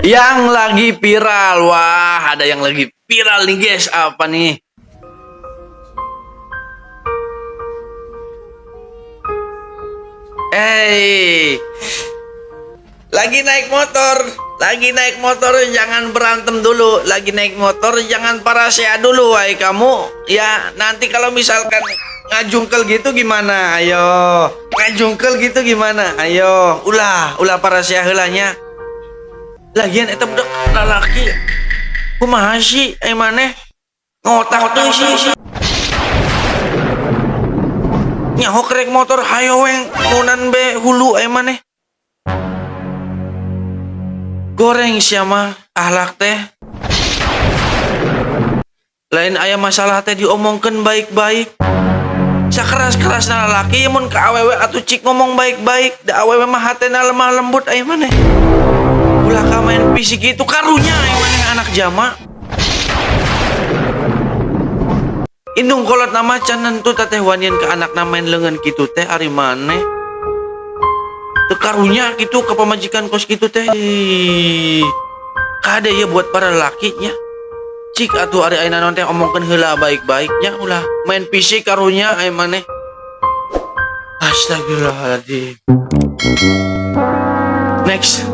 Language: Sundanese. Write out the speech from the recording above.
Yang lagi viral. Wah, ada yang lagi viral nih, guys. Apa nih? Eh, lagi naik motor, lagi naik motor jangan berantem dulu, lagi naik motor jangan parasea dulu, wahai kamu. Ya, nanti kalau misalkan ngajungkel gitu gimana? Ayo, ngajungkel gitu gimana? Ayo, ulah, ulah parasea heula nya. Lagian eta budak lalaki. Kumaha sih, eh maneh? Ngotak tuh sih. Nyaho krek motor hayo weng nunan be hulu eh maneh. Goreng siapa ahlak teh. Lain aya masalah teh diomongkeun baik-baik. Sakeras-keras lalaki mun ka awewe atuh cik ngomong baik-baik, da awewe mah hatena lemah lembut aya maneh. Ulah ka main fisik itu karunya aya maneh anak jama. Indung kolot nama can nentu teteh wanian ke anak main lengan kitu teh ari maneh. Teu karunya kitu ka pamajikan kos kitu teh. Kade ya buat para lelakinya. Cik atuh ari ayeuna naon teh omongkeun heula baik-baiknya ulah main fisik karunya aya maneh. Astagfirullahaladzim. Next.